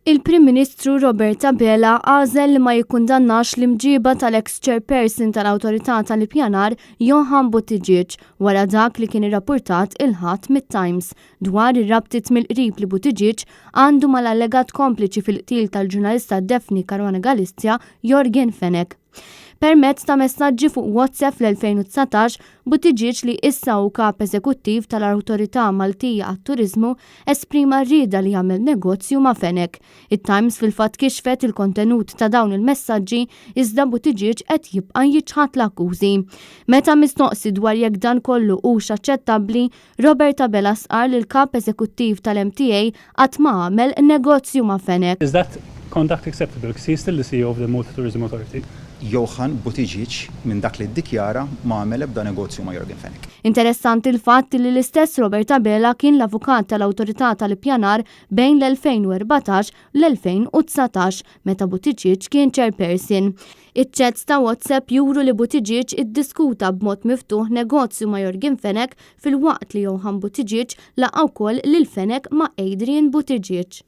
Il-Prim Ministru Robert Abela għażel li ma jikkundannax l-imġiba tal-eks chairperson tal-Awtorità tal-Ippjanar Johann Buttigieg wara dak li kien irrappurtat il-Ħadd mit-Times dwar ir-rabtiet mill-qrib li Buttigieg għandu mal-allegat kompliċi fil-qtil tal-ġurnalista Daphne Caruana Galizia Yorgen Fenech. Permezz ta' messaġġi fuq WhatsApp fl-2019, Buttigieg li issa hu Kap Eżekuttiv tal-Awtorità Maltija għat-Turiżmu esprima r-rieda li jagħmel negozju ma' Fenech. It-Times fil-fatt kixfet il-kontenut ta' dawn il-messaġġi iżda Buttigieg qed jibqa' jiċħad l-akkużi. Meta mistoqsi dwar jekk dan kollu hux aċċettabbli, Robert Abela stqarr li l-Kap Eżekuttiv tal-MTA qatt ma għamel negozju ma' Fenech. Is that conduct acceptable? Because he is still the CEO of the Malta Tourism Authority. Johann Buttigieg minn dak li ddikjara ma għamel ebda negozju ma' Yorgen Fenech. Interessanti l-fatt li l-istess Robert Abela kien l-avukat tal-Awtorità tal-Ippjanar bejn l-2014 u l-2019 meta Buttigieg kien chairperson. Iċ-chats ta' WhatsApp juru li Buttigieg iddiskuta b'mod miftuħ negozju ma' Yorgen Fenech filwaqt li Johann Buttigieg laqa' wkoll lil Fenech ma' Adrian Buttigieg.